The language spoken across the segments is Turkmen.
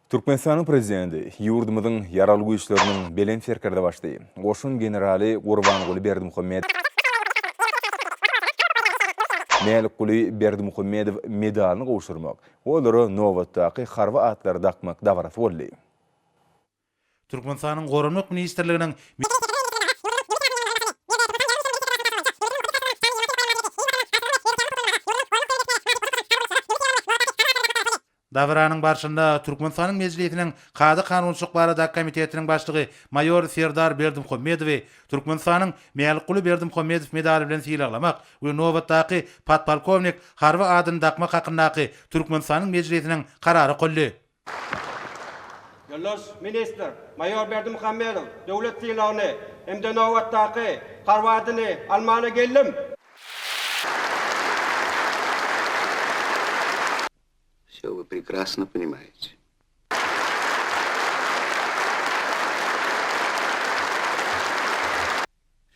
Türkmenistanyň Prezidenti, ýurdumyzyň Ýaragly Güýçleriniň Belent Serkerdebaşysy, goşun generaly Gurbanguly Berdimuhamedow Mälikguly Berdimuhamedow medalyny gowşurmak we olara nobatdaky harby atlary dakmak dabarasy boldy. Türkmenistanyň Goranmak ministrliginiň Dabaranyň barşynda Türkmenistanyň Mejlisiniň Kada-kanunçylyk baradaky komitetiniň başlygy maýor Serdar Berdimuhamedowy Türkmenistanyň Mälikguly Berdimuhamedow medaly bilen sylaglamak we nobatdaky podpolkownik harby adyny dakmak hakyndaky Türkmenistanyň Mejlisiniň Karary okaldy. Ýoldaş ministr, maýor Berdimuhamedow döwlet sylagyny hem-de nobatdaky harby adyny almana geldim. Wsё вы prekrasno ponimaýete.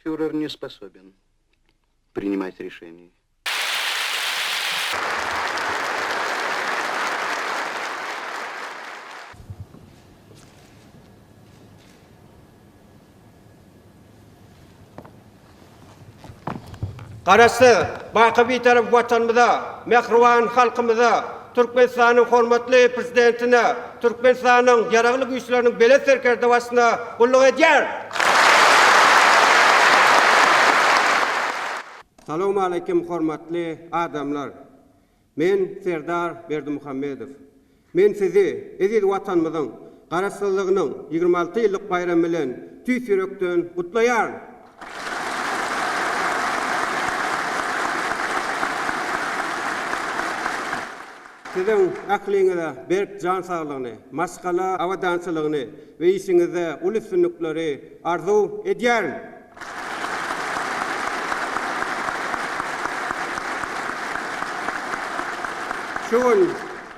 Fýurer ne sposoben prinimat rešeniýe. Garaşsyz, baky Bitarap Watanymyza, mähriban halkymyza, Türkmenistanyň hormatly Prezidentine, Türkmenistanyň Ýaragly Güýçleriniň Belent Serkerdebaşyna gulluk edýär! Salowmaleýkim hormatly adamlar! Men Serdar Berdimuhamedow. Men sizi eziz Watanymyzyň Garaşsyzlygynyň 26 ýyllyk baýramy bilen tüýs ýürekden gutlaýaryn! Siziň ähliňize berk jan saglygyny, maşgala abadançylygyny we işiňizde uly üstünlikleri arzuw edýärin! Şu gün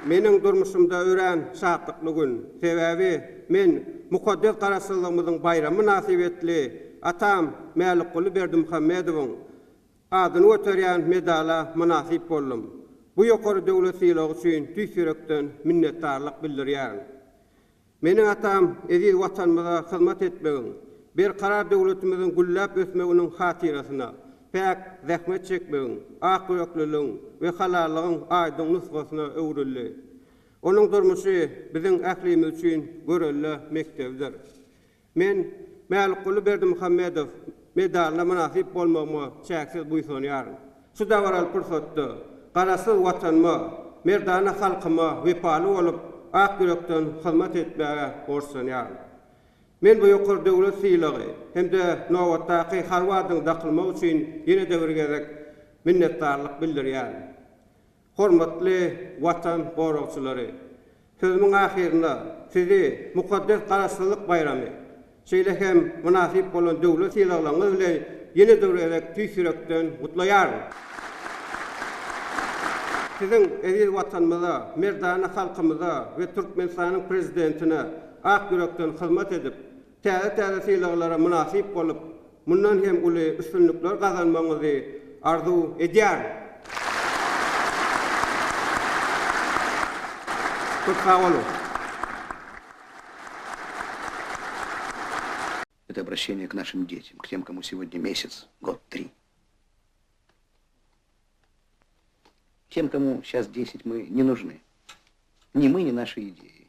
meniň durmuşymda örän şatlykly gün. Sebäbi men mukaddes Garaşsyzlygymyzyň baýramy mynasybetli atam Mälikguly Berdimuhamedowyň adyny göterýän medala mynasyp boldum. Bu ýokary döwlet sylagy üçin tüýs ýürekden minnetdarlyk bildirýärin. Meniň atam eziz Watanymyza hyzmat etmegiň, berkarar döwletimiziň gülläp ösmeginiň hatyrasyna päk zähmet çekmegiň, akýürekliligiň we halallygyň aýdyň nusgasyna öwrüldi. Onuň durmuşy biziň ählimiz üçin görelde mekdebidir. Men Mälikguly Berdimuhamedow medalyna mynasyp bolmagyma çäksiz buýsanýaryn. Şu dabaraly pursatda Garaşsyz Watanyma, merdana halkyma wepaly bolup, ak ýürekden hyzmat etmäge borçlanýaryn. Men bu ýokary döwlet sylagy hem-de nobatdaky harby adyň dakylmagy üçin ýene-de bir gezek minnetdarlyk bildirýärin. Hormatly Watan goragçylary! Sözümiň ahyrynda sizi mukaddes Garaşsyzlyk baýramy, şeýle hem mynasyp bolan döwlet sylaglaryňyz bilen ýene-de bir gezek tüýs ýürekden gutlaýaryn. Siziň eziz Watanymyza, merdana halkymyza we Türkmenistanyň Prezidentine ak ýürekden hyzmat edip, täze-täze sylaglara mynasyp bolup, mundan hem uly üstünlikler gazanmagyňyzy arzuw edýärin. Köp sag boluň! Это обращение к нашим детям, к тем, кому сегодня месяц, год, три. Тем, кому сейчас 10, мы не нужны. Ни мы, ни наши идеи.